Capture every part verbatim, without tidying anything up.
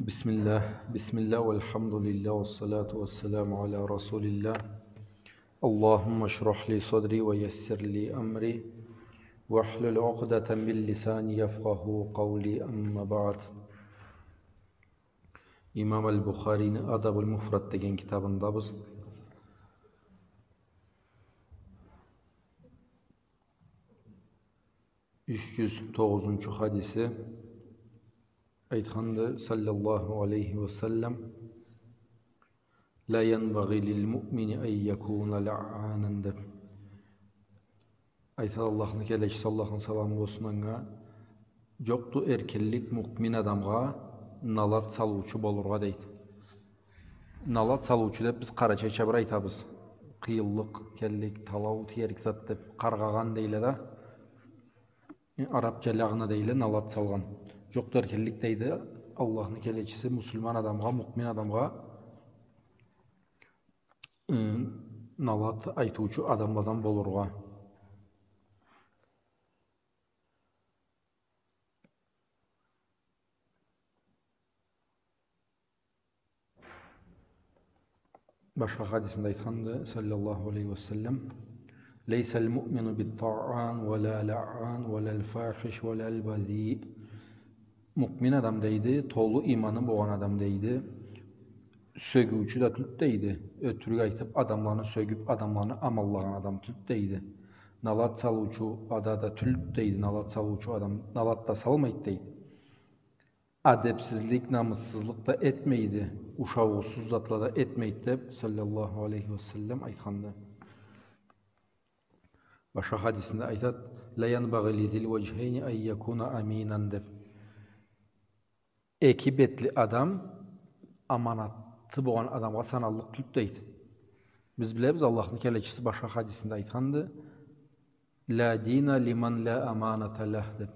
بسم الله، بسم الله، والحمد لله، والصلاة والسلام على رسول الله. اللهم اشرح لي صدري ويسر لي أمري واحلل عقدة من لساني يفقهوا قولي، أما بعد. Имам аль-Бухарини «Адабуль-Муфрад» деген китабындабыз. Юч джюз тогъузунчу хадиси. Айтханды, саллаллаху алейхи ва саллам: «Ла янбагъи лиль-муъмини ан якуна лаъанан», — деб. Айтады Аллахны келечиси, Аллахны саламы болсун анга: «Джокъду эркинлик муъмин адамгъа налат салыучу болургъа», — дейди. Налат салыучу деб биз къарачайча бир айтабыз. Къыйынлыкъ келлик, талау тиерик зат деб, къаргъагъан дейле да. Арабча лагъна дейле, налат салгъан. Джокъду эркинлик, дейди Аллахны келечиси, муслиман адамгъа, муъмин адамгъа, ы, налат айтыучу адамладан болургъа. Башха хадисинде айтханды, саллаллаху алейхи ва саллам: «Лейсаль-муъмину бит-таъан, ва ла лаъан, ва лаль-фахиш, ва лаль-базиъ». Муъмин адам, дейди, толу иманы болгъан адам, дейди, сёгюучю да тюлдю, дейди. Ётюрюк айтыб, адамланы сёгюб, адамланы аманлагъан адам тюлдю, дейди. Налат салыучу ада да тюлдю, дейди, налат салыучу адам налат да салмайды, дейди. Адебсизлик, намыссызлыкъ да этмейди, ушагъыусуз затла да этмейди, деб, саллаллаху алейхи ва саллам, айтханды. Башха хадисинде айтады: «Ла янбагъи ли зиль-важхейни ан якуна аминан», — деб. Эки бетли адам аманаты болгъан адамгъа саналлыкъ тюлдю, дейди. Биз билебиз, Аллахны келечиси башха хадисинде айтханды: «Ла дина лиман ла аманата лях», — деб.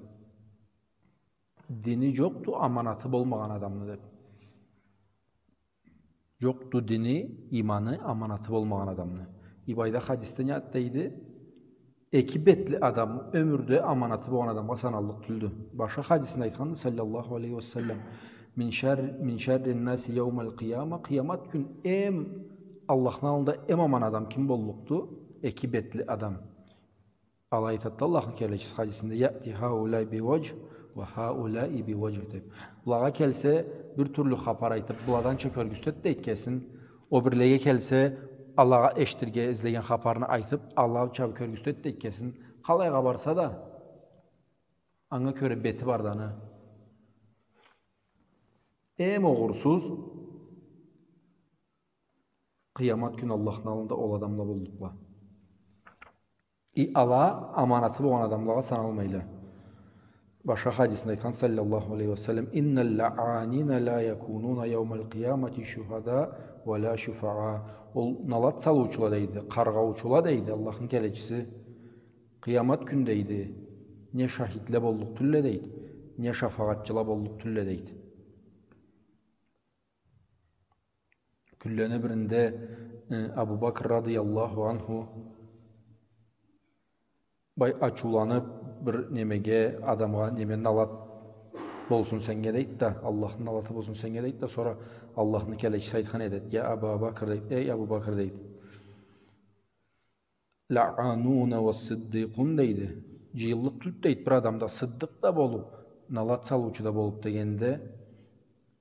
Дини джокъду аманаты болмагъан адамны, деб. Джокъду дини, иманы, аманаты болмагъан адамны. Ибайда хадисде не айтады, дейди? Эки бетли адам ёмюрде аманаты болгъан адамгъа саналлыкъ тюлдю. Башха хадисинде айтханды, саллаллаху алейхи ва саллам: «Мин шар-, мин шаррин-наси яумаль-къияма». Къыямат кюн эм, Аллахны аллында эм аман адам ким боллукъду? Эки бетли адам. Алай айтады Аллахны келечиси хадисинде: «Яъти хауляи би важх ва хауляи би важх», — деб. Былагъа келсе, бир тюрлю хапар айтыб, быладанча кёргюзтеди, дейди, кесин. О бирлеге келсе, алагъа эшитирге излеген хапарны айтыб, алача кёргюзтеди, дейди, кесин. Къалайгъа барса да, анга кёре бети барды аны. Эм огъурсуз, къыямат кюн Аллахны аллында ол адамла боллукъла. И ала аманаты болгъан адамлагъа саналмайла. Башха хадисинде айтхан, саллаллаху алейхи ва саллам: «Инналь-лаъанина ла якунуна яумаль-къиямати шухада ва ла шуфаа». Ол налат салыучула, дейди, къаргъаучула, дейди Аллахны келечиси, къыямат кюн, дейди, не шахидле боллукъ тюлле, дейди, не шафагъатчыла боллукъ тюлле, дейди. Кюнлени биринде, э, Абу Бакр радыяллаху анху бай ачыуланыб, бир немеге, адамгъа: «Неме, налат болсун сеннге», — дейди да, «Аллахны налаты болсун сеннге», — дейди да, сора Аллахны келечиси айтхан эди: «Я Аба Бакр», — дейди, «Эй, Абу Бакр», — дейди. «Лаъануна ва сыддикъун», — дейди. Джыйыллыкъ тюлдю, дейди, бир адамда сыддыкъ да болуб, налат салыучу да болуб дегенде,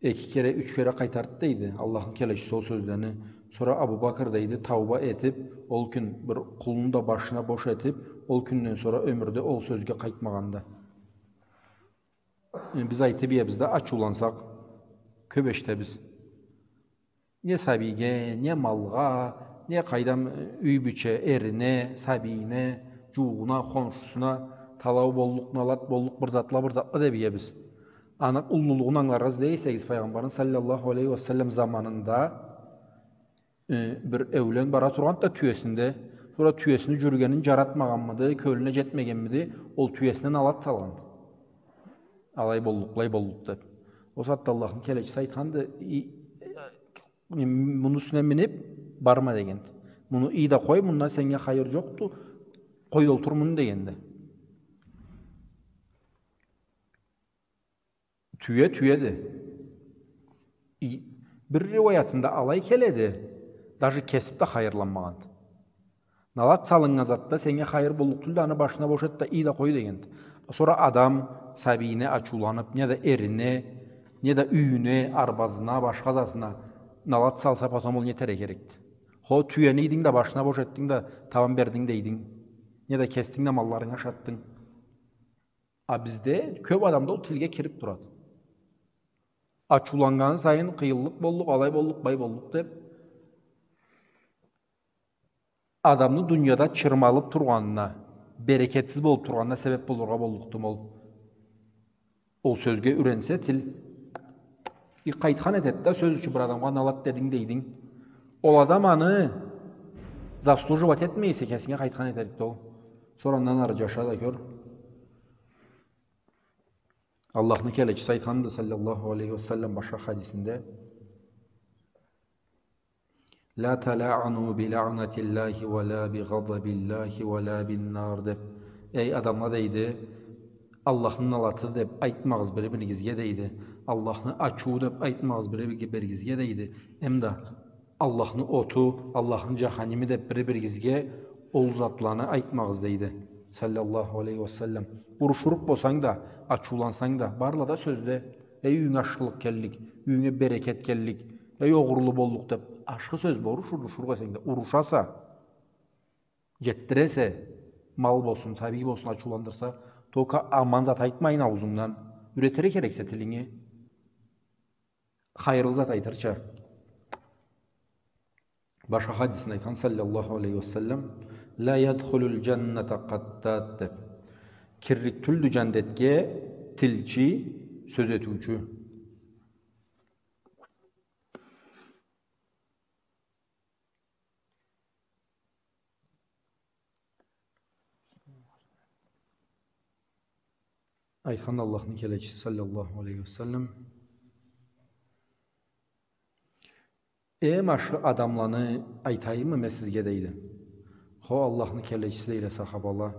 эки кере, юч кере къайтарды, дейди, Аллахны келечиси ол сёзлени. Сора Абу Бакр, дейди, тауба этиб, ол кюн бир къулну да башына бош этиб, ол кюнден сора ёмюрде ол сёзге къайтмагъанды. Э, биз айтыб иебиз да, ачыулансакъ, кёб эшитебиз. Не сабийге, не малгъа, не къайдам, э, юй бийче, эрине, сабийине, джууугъуна, хоншусуна талау боллукъ, налат боллукъ, бир затла, бир затла деб иебиз. Аны уллулугъун ангыларгъа излей эсегиз, Файгъамбарны саллаллаху алейхи ва саллам заманында, э, бир эулен бара тургъанды да тюесинде, сора тюесини джюрюгенин джаратмагъанмыды, кёлюне джетмегенмиди, ол тюесине налат салгъанды. Алай боллукъ, былай боллукъ деб. Ол сагъатда Аллахны келечиси айтханды: «И, э, муну юсюне миниб барма», — дегенди. «Муну ий да къой, мундан сеннге хайыр джокъду, къой да олтур муну», — дегенди. Тюе тюеди. И, бир риуаятында алай келеди, даже кесиб да хайырланмагъанды. Налат салыннган затда сеннге хайыр боллукъ тюлдю, аны башына бош эт да, ий да къой дегенди. Сора адам сабийине ачыуланыб, неда эрине, неда юйюне, арбазына, башха затына налат салса, потом ол не этерге керекди? Хо, тюени ийдинг да, башына бош этдинг да, табан бердинг дейдинг. Неда кесдинг да, малларынгы ашатдынг. А бизде кёб адамда ол тилге кириб турады. Ачыуланнганы сайын къыйынлыкъ боллукъ, алай боллукъ, былай боллукъ деб, адамны дунияда чырмалыб тургъанына, берекетсиз болуб тургъанына себеб болургъа боллукъду ол. Ол сёзге юренсе тил. И, къайтхан этеди да, сёз ючюн бир адамгъа налат дединг дейдинг. Ол адам аны заслуживать этмей эсе, кесинге къайтхан этерикди ол. Сора андан ары джаша да кёр. Аллахны келечиси айтханды, саллаллаху алейхи ва саллам, башха хадисинде: «Ла тала'ану би ла'натиллахи ва ла би гъадабиллахи ва ла бин-нар», — деб. Эй адамла, дейди, Аллахны налаты деб айтмагъыз бири-биригизге, дейди. Аллахны ачыуу деб айтмагъыз бири-биригизге, дейди. Эмда Аллахны оту, Аллахны джаханими деб бири-биригизге ол затланы айтмагъыз, дейди, саллаллаху алейхи ва саллам. Урушурукъ болсанг да, ачыулансанг да, барла да сёзде. Эй, юйюнге ашхылыкъ келлик, юйюнге берекет келлик, эй, огъурлу боллукъ деб, ашхы сёз бла урушурукъ эсенг да, урушаса, джетдиресе, мал болсун, сабий болсун, ачыуландырса, только аман зат айтмайын аузунгдан, юретирге керексе тилинги хайырлы зат айтырча. Башха хадисинде айтхан, саллаллаху алейхи ва саллам: «Ла ядхулул джанната къаттат», — деб. Кирлик тюлдю джандетге тилчи, сёз этиучю. Айтхан Аллахны келечиси, саллаллаху алейхи ва саллам: «Эм ашхы адамланы айтайыммы мен сизге?» — дейди. «Хо, Аллахны келечиси», — дейле сахабала.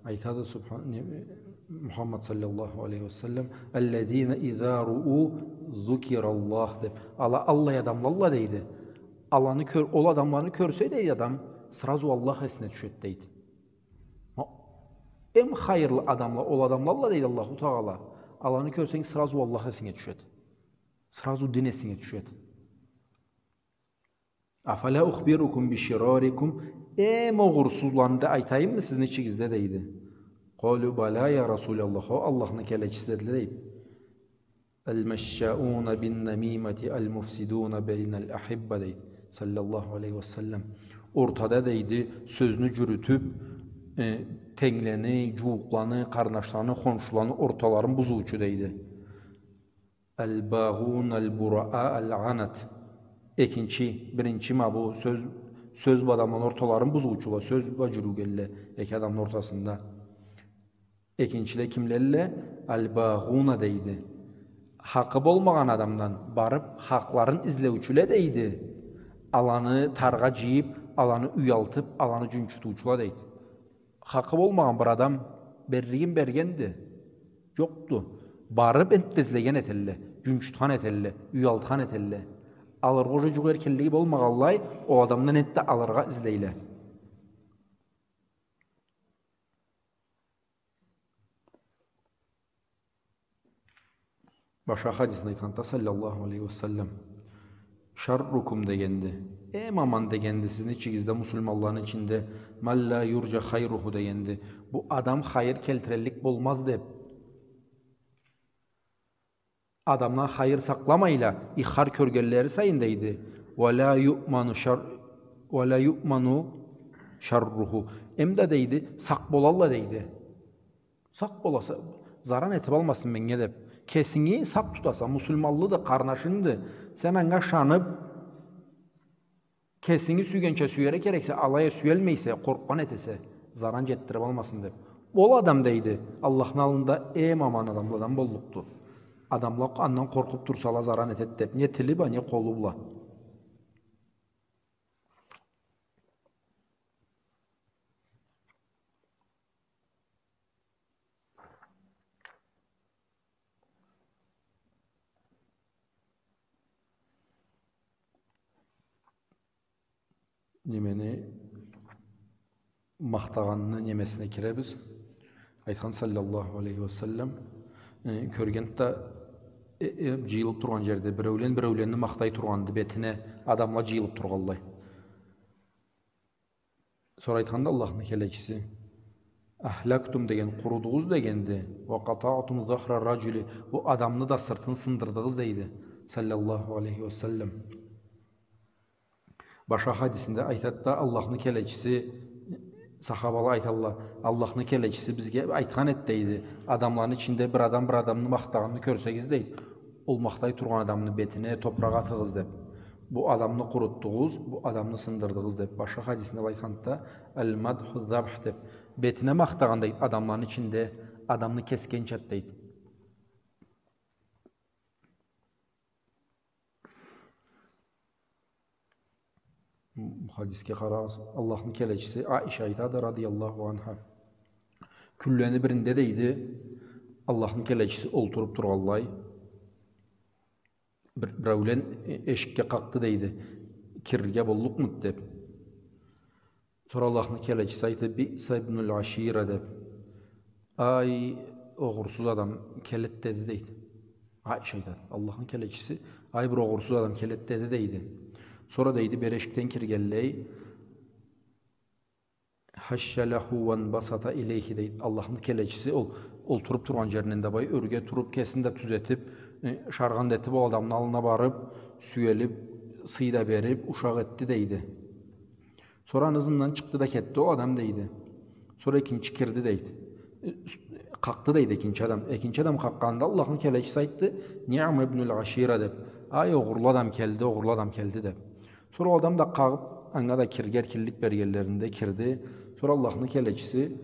Айтады Субхан-, не, Мухаммад, саллаллаху алейхи ва саллам: «Аллазина иза руу зукираллах», — деб. Ала аллай адамлалла, дейди. Аланы кёр-, ол адамланы кёрсе, дейди, адам, сразу Аллах эсине тюшед, дейди. Ма, эм хайырлы адамла ол адамлалла, дейди Аллаху Тагъала. Аланы кёрсенг, сразу Аллах эсинге тюшед. Сразу дин эсинге тюшед. «Афала ухбирукум би ширарикум, эм огъурсузланы да айтайыммы сизни ичигизде?» — дейди. «Къалу бала, я Расулаллах, о Аллахны келечиси», — дедиле, дейди. «Ал-машшауна бин-намимати, ал-муфсидуна байнал ахибба», — дейди, саллаллаху алейхи ва саллам. Ортада, дейди, сёзню джюрютюб, э, тенглени, джууукъланы, къарнашланы, хоншуланы орталарын бузуучу, дейди. «Ал-багъуна ал-бураа ал-анат». Экинчи, биринчи ма бу сёз, сёз бла адамланы орталарын бузуучула, сёз бла джюрюгенле эки адамны ортасында. Экинчиле кимлелле? «Ал-багъуна», — дейди. Хакъы болмагъан адамдан барыб, хакъларын излеучюле, дейди. Аланы таргъа джыйыб, аланы уялтыб, аланы джунчутуучула, дейди. Хакъы болмагъан бир адам берлигин бергенди. Джокъду. Барыб энтда излеген этелле, джунчутхан этелле, уялтхан этелле. Алыргъа уже джукъ эркинлиги болмагъанлай, ол адамдан энтда алыргъа излейле. Башха хадисинде айтханда, саллаллаху алейхи ва саллам, «Шаррукум», — дегенди. Эм аман, дегенди, сизни ичигизде, муслиманланы ичинде, «ман ла юрджа хайруху», — дегенди. Бу адам хайыр келтиреллик болмаз деб. Адамдан хайыр сакъламайла, ихар кёргенлери сайын, дейди. «Ва ла юъману шар-, ва ла юъману шарруху». Эм да, дейди, сакъ болалла, дейди. Сакъ боласа, заран этиб алмасын меннге деб. Кесинги сакъ тутаса, муслиманлыды, къарнашынгды. Сен анга ышаныб, кесинги сюйгенча сюерге керексе, алай а сюелмейсе, къоркъгъан этесе, заран джетдириб алмасын деб. Ол адам, дейди, Аллахны аллында эм аман адамладан боллукъду. Адамла андан къоркъуб турсала, заран этед деб, не тили бла, не къолу бла. немени, махтагъанны немесине киребиз. Айтхан, саллаллаху алейхи ва саллам, э, кёрген да, э, э, джыйылыб тургъан джерде биреулен биреуленни махтай тургъанды, бетине адамла джыйылыб тургъанлай. Сора айтханды Аллахны келечиси: «Ахлактум», — деген, къурудугъуз дегенди. «Ва къатаътум захра раджули», бу адамны да сыртын сындырдыгъыз, дейди, саллаллаху алейхи ва саллам. Башха хадисинде айтады да, Аллахны келечиси, сахабала айталла: «Аллахны келечиси бизге айтхан эди, — дейди, — адамланы ичинде бир адам бир адамны махтагъанны кёрсегиз, — дейди, — ол махтай тургъан адамны бетине топуракъ атыгъыз, — деб. — Бу адамны къурутдугъуз, бу адамны сындырдыгъыз», — деб. Башха хадисинде айтханды да: «Аль-мадху забх», — деб. Бетине махтагъан, дейди, адамланы ичинде адамны кесгенчады, дейди. Бу хадисге къарагъыз, Аллахны келечиси, Аиша айтады, радияллаху анха. Кюнлени биринде, дейди, Аллахны келечиси олтуруб тургъанлай, бир, биреулен э-, эшикге къакъды, дейди. «Кирирге боллукъмуду?» — деб. Сора Аллахны келечиси айтды: «Биъса ибнуль ашира», — деб. «Ай, огъурсуз адам келеди», — деди, дейди. Аиша айтады, Аллахны келечиси: «Ай, бир огъурсуз адам келеди», — деди, дейди. Сора, дейди, бир эшикден киргенлей, «хашша лаху ванбасата илейхи», — дейди. Аллахны келечиси ол олтуруб тургъан джеринден да бай ёрге туруб, кесин да тюзетиб, э, шаргъан да этиб, ол адамны аллына барыб, сюелиб, сый да бериб, ушакъ этди, дейди. Сора аны ызындан чыкъды да кетди ол адам, дейди. Сора экинчи кирди, дейди. Э, къакъды, дейди, экинчи адам. Экинчи адам къакъгъанда Аллахны келечиси айтды: «Ниъма ибнуль ашира», — деб. «Ай, огъурлу адам келди, огъурлу адам келди», — деб. Сора ол адам да къагъыб, анга да кирге эркинлик бергенлеринде кирди. Сора Аллахны келечиси,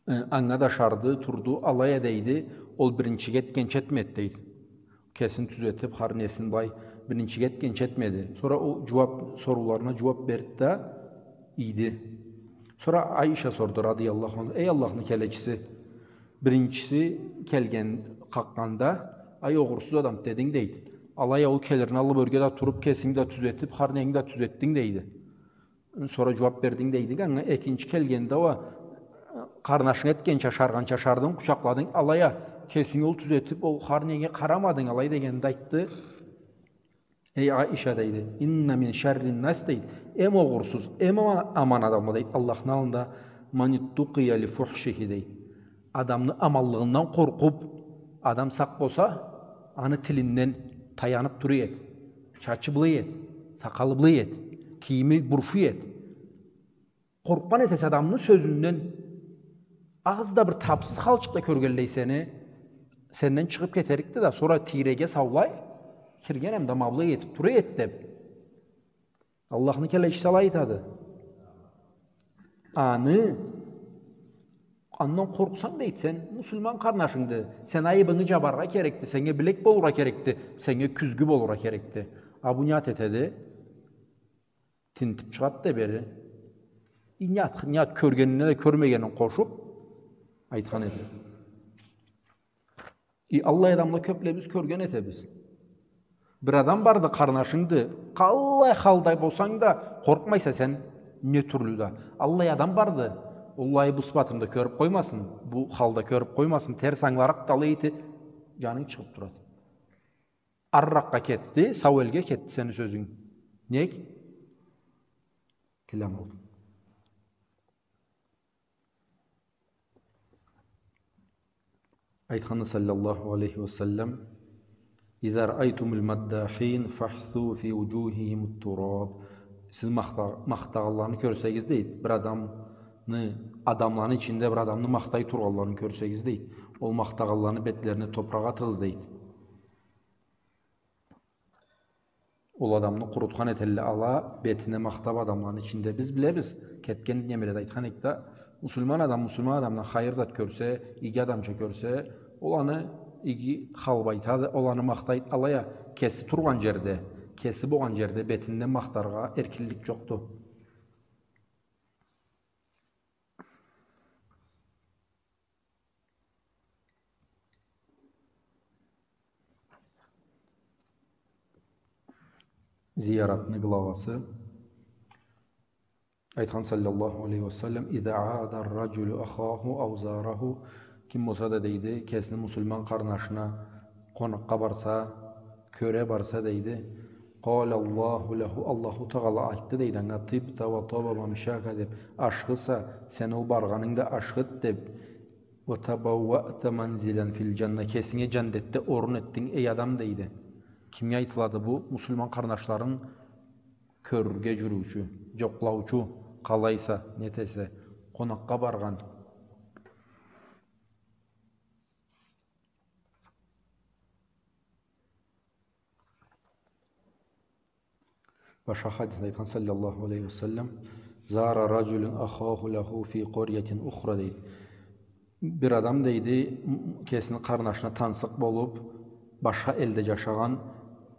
э, анга да ышарды, турду, алай а, дейди, ол биринчиге этгенча этмеди, дейди. Кесин тюзетиб, хар несин бай, биринчиге этгенча этмеди. Сора ол джууаб, сорууларына джууаб берди да ийди. Сора Аиша сорду, радияллаху анха: «Эй Аллахны келечиси, биринчиси келген, къакъгъанда, ай, огъурсуз адам дединг, — дейди. — Алай а ол келирин алыб, ёрге да туруб, кесинги да тюзетиб, хар ненги да тюзетдинг, — дейди. — Сора джууаб бердинг, — дейди, — анга. Экинчи келгенде уа, къарнашынг этгенча ышаргъанча ышардынг, къучакъладынг. Алай а кесинги ол тюзетиб, ол хар ненге къарамадынг, алай», — дегенде айтды: «Эй Аиша, — дейди, — инна мин шаррин нас, — дейди, — эм огъурсуз, эм аман, аман адамла, — дейди, — Аллахны аллында, ман иттукъия ли фухшихи, — дейди. — Адамны аманлыгъындан къоркъуб, адам сакъ болса, аны тилинден таяныб тура эди. Чачы былай эди, сакъалы былай эди, кийими бурушуй эди. Къоркъгъан этесе адамны сёзюнден. Аз да бир табсыз халчыкъ да кёргенлей сени, сенден чыгъыб кетерикди да, сора тийреге саулай, киргенем да ма былай этиб тура эди», — деб. Аллахны келечиси алай айтады. Аны, андан къоркъсанг, дейди, сен муслиман къарнашынгды, сен айыбынгы джабаргъа керекди, сеннге билек болургъа керекди, сеннге кюзгю болургъа керекди. А бу не зат этеди? Тинтиб чыгъады да бери. И не зат, не зат кёргенине да кёрмегенин къошуб айтхан эди. И аллай адамла кёбле биз кёрген этебиз. Бир адам барды, къарнашынгды, къаллай халда болсанг да, къоркъмайса сен, не тюрлю да. Аллай адам барды, оллахи, бу сыфатымы да кёрюб къоймасын, бу халда кёрюб къоймасын, терс ангыларыкъ да алай эте, джанынг чыгъыб турады. Арыракъгъа кетди, сау элге кетди сени сёзюнг. Нек? Тилемей алды. Айтханды, саллаллаху алейхи ва саллам: «Иза раайтумуль маддахин фахсу фи вуджухихимут тураб». Сиз махта-, махтагъанланы кёрсегиз, дейди, бир адамны, адамланы ичинде бир адамны махтай тургъанларын кёрсегиз, дейди, ол махтагъанланы бетлерине топуракъ атыгъыз, дейди. Ол адамны къурутхан этелле ала, бетине махтаб адамланы ичинде. Биз билебиз, кетген немеледе айтхан эдик да, муслиман адам муслиман адамдан хайыр зат кёрсе, иги адамча кёрсе, ол аны иги халыб айтады, ол аны махтайды. Алай а кеси тургъан джерде, кеси болгъан джерде бетинден махтаргъа эркинлик джокъду. Зияратны главасы. Айтхан, саллаллаху алейхи ва саллам: «Иза аада ар-раджулу ахаху ау зараху». Ким болса да, дейди, кесини муслиман къарнашына къонакъгъа барса, кёре барса, дейди, «къала Аллаху лаху», Аллаху Тагъала айтды, дейди, анга: «Тибта ва таба мамшака», — деп, ашхыса, сени ол баргъанынгда ашхыды, деп, «ва табауата манзилан фил джанна», кесинге джандетде орун этдинг, эй адам, дейди. Кимге айтылады бу? Муслиман къарнашларын кёрюрге джюрюучю, джокълаучу, къалайса, нетесе, къонакъгъа баргъан. Башха хадисинде айтхан, саллаллаху алейхи ва саллам: «Зара раджулун ахаху лаху фи къарьятин ухра», — дейди. Бир адам, дейди, м-, кесини къарнашына тансыкъ болуп, башха элде джашагъан,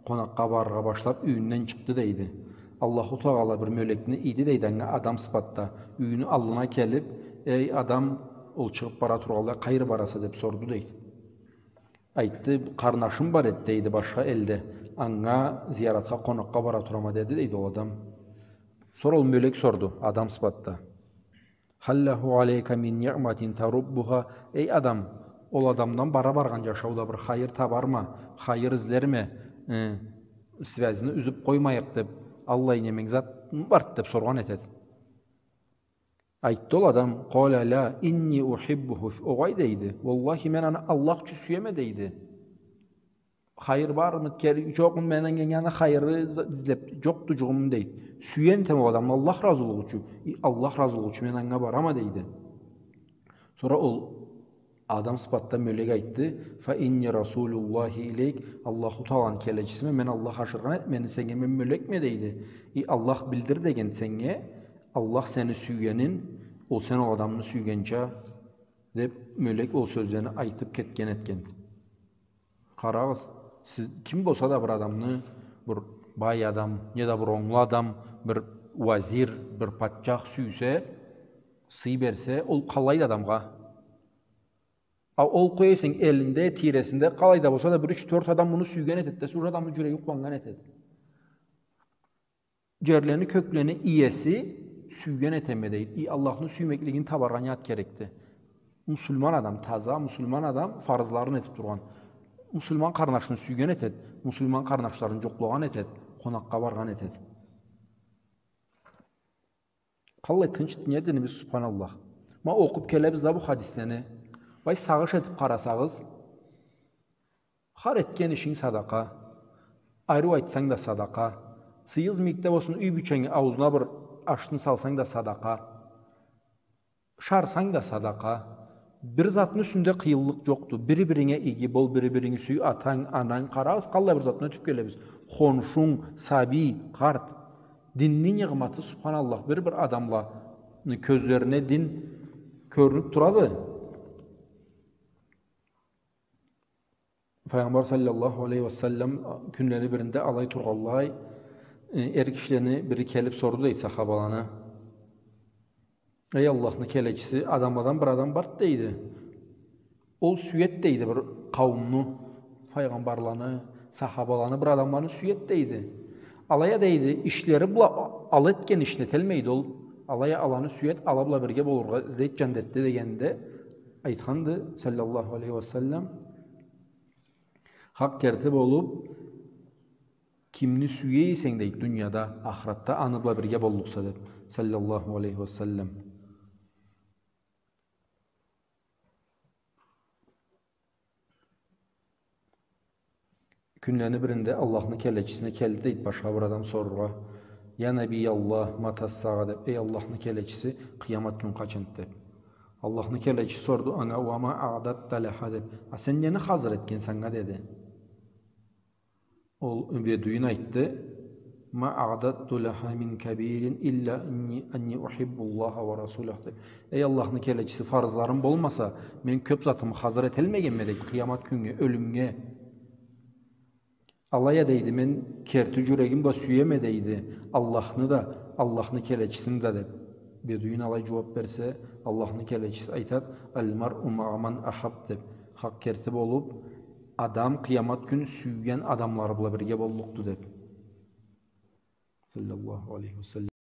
къонакъгъа барыргъа башлап, юйюнден чыкъды, дейди. Аллаху Тагъала бир мёлекни ийди, дейди, анга адам сыпатда. Юйню аллына келип: «Эй адам», — ол чыгъып бара тургъанлай, — «къайры бараса?» — деп сорду, дейди. Айтды: «Къарнашым бар эди, — дейди, — башха элде. Анга зияратха, къонакъгъа бара турама», — деди, дейди, ол адам. Сора ол мёлек сорду, адам сыпатда: «Халлаху алейка мин ниъматин таруббуха?» Эй адам, ол адамдан бара баргъан джашауда бир хайыр табарма, хайыр излерме, э, связьны юзюп къоймайыкъ деп, аллай неменг зат барды деп соргъан этеди. Айтды ол адам: «Къала ла, инни ухиббуху». Огъай, дейди. Уаллахи, мен аны Аллах ючюн сюеме, дейди. Хайыр бармы, кер-, джокъму, мен анга, анга хайыры за-, излеп, джокъду джугъум, дейди. Сюе этеме ол адамны Аллах разылыгъы ючюн. И Аллах разылыгъы ючюн мен анга барама, дейди. Сора ол адам сыпатда мёлек айтды: «Фа инни расулуллахи илейк», Аллаху Тагъаланы келечисиме, мен Аллах ашыргъан эт мени сеннге, мен мёлекме, дейди. И Аллах билдир деген сеннге, Аллах сени сюйгенин, ол сен ол адамны сюйгенча, деп, мёлек ол сёзлени айтып кетген этген. Къарагъыз, сиз, ким болса да бир адамны, бир бай адам, неда бир онглу адам, бир уазир, бир патчах сюйсе, сый берсе, ол къалайды адамгъа. А ол, къой эсенг, элинде, тийресинде, къалайда болса да бир юч-тёрт адам муну сюйген этеди да, сора адамны джюреги къууаннган этеди. Джерлени, кёклени иеси сюйген этеме, дейди. И Аллахны сюймеклигин табаргъа ният керекди. Муслиман адам, таза муслиман адам фарызларын этип тургъан. Муслиман къарнашын сюйген этеди, муслиман къарнашларын джокълагъан этеди, къонакъгъа баргъан этеди. Къаллай тынч дунияды динибиз, субханаллах. Ма окъуп келебиз да бу хадислени. Бай, сагъыш этип къарасагъыз, хар этген ишинг садакъа. Ариу айтсанг да садакъа. Сыйыгъыз мийикде болсун, юй бийченги ауузуна бир ашны салсанг да садакъа. Шарсанг да садакъа. Бир затны юсюнде къыйынлыкъ джокъду. Бири-биринге иги бол, бири-биринги сюй, атанг, ананг. Къарагъыз, къаллай бир затны ётюп келебиз. Хоншунг, сабий, къарт. Динни ниъматы, субханаллах, бир-бир адамланы кёзлерине дин кёрюнюп турады. Файгъамбар саллаллаху алейхи ва саллам кюнлени биринде алай тургъанлай, э, эр кишилени бири келип сорду, дейди, сахабаланы: «Эй Аллахны келечиси, адамладан бир адам барды, — дейди. — Ол сюеди, — дейди, — бир къауумну, файгъамбарланы, сахабаланы, бир адамланы сюеди, — дейди. — Алай а, — дейди, — ишлери бла, алай этген ишни эталмайды ол. Алай а аланы сюеди, ала бла бирге болургъа излейди джандетде», — дегенде, айтханды, саллаллаху алейхи ва саллам: «Хакъ керти болуп, кимни сюе эсенг, — дейди, — дунияда, ахыратда аны бла бирге боллукъса», — деп, саллаллаху алейхи ва саллам. Кюнлени биринде Аллахны келечисине келди, дейди, башха бир адам сорургъа: «Я Набий Аллах, мата ссагъа?» — деп. «Эй Аллахны келечиси, къыямат кюн къачанды?» — деп. Аллахны келечиси сорду анга: «Ва ма аъдадта лаха?» — деп. «А сен нени хазыр этгенсе анга?» — деди. Ол бедуин айтды: «Ма аъдадту лаха мин кабирин илля анни, анни ухиббу Аллаха ва расулах», — деп. «Эй Аллахны келечиси, фарызларым болмаса, мен кёп затымы хазыр эталмайгъанма, — дейди, — къыямат кюннге, ёлюмге. Алай а, — дейди, — мен керти джюрегим бла сюеме, — дейди, — Аллахны да, Аллахны келечисин да», — деп. Бедуин алай джууап берсе, Аллахны келечиси айтады: «Аль-маръу маъа ман ахаб», — деп. «Хакъ керти болуп, адам къыямат кюн сюйген адамлары бла бирге боллукъду», — деп. Саллаллаху алейхи ва саллам.